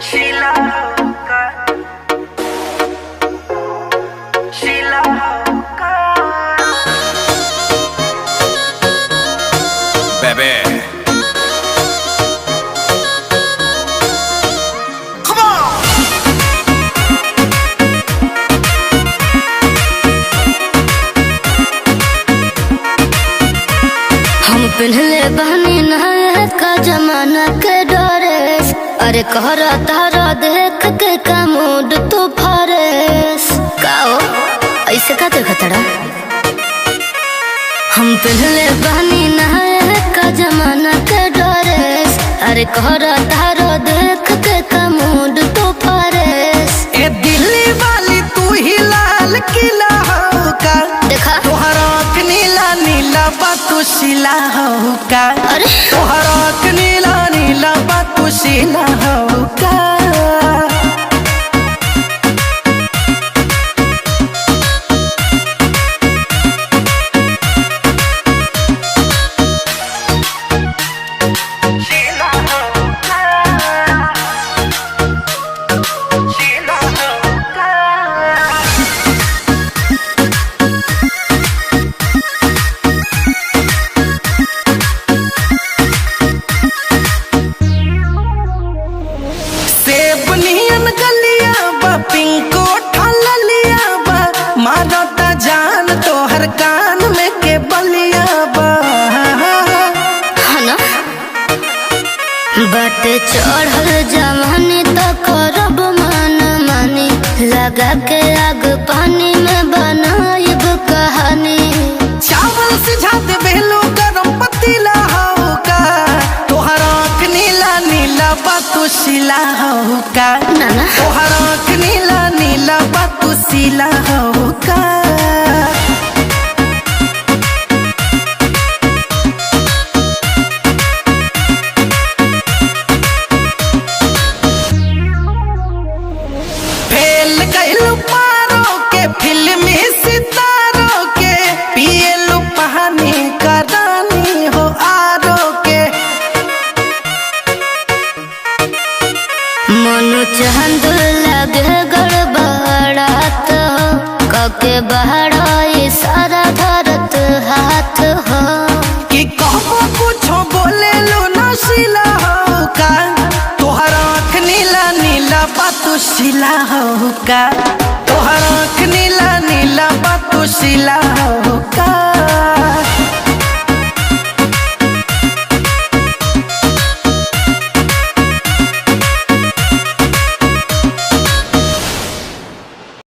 Sheila, Sheila, Bebé. Come on! हम पहले बहनी नया का जमाना के डरेस। अरे कहरा तारा देख के का मूड तू फरेस। का हो ऐसे का देखा तड़ा। हम पहले बहनी नया का जमाना के डरेस। अरे कहरा तारा देख के का मूड तू फरेस। ए दिल्ली वाली तू ही लाल किला हो का। देखा तोहर आँख नीला नीला बा तू शीला हो का। अरे तोहर आँख नीला नीला बा तू शीला हो का। शीला हो का। शीला हो का। सेब नियन गलिया बा पिंको ठालिया बा मारता जान तोहर कान में के बलिया बा। है ना बट चढ़ल जवानी तो करब मन मानी। लगा के आग पानी में बनाइब कहानी। चावल सिझा दे बेलो गरम पतीला हो का। तोहर आँख नीला नीला बा तू शीला हो का। ना ना तोहर आँख नीला नीला बा तू शीला हो का। फेल कैलू पारो के फिल्मी सितारों के पिएलू पानी करानी हो आरो के। मनु चंद लगे गड़बड़ात हो। कके बहरा सारा धरत हाथ हो। कि कहबो कुछो बोले लो ना शीला हो का। तोहर आँख नीला नीला बा तू शीला हो का। तोहर आँख नीला नीला बा तू शीला हो का।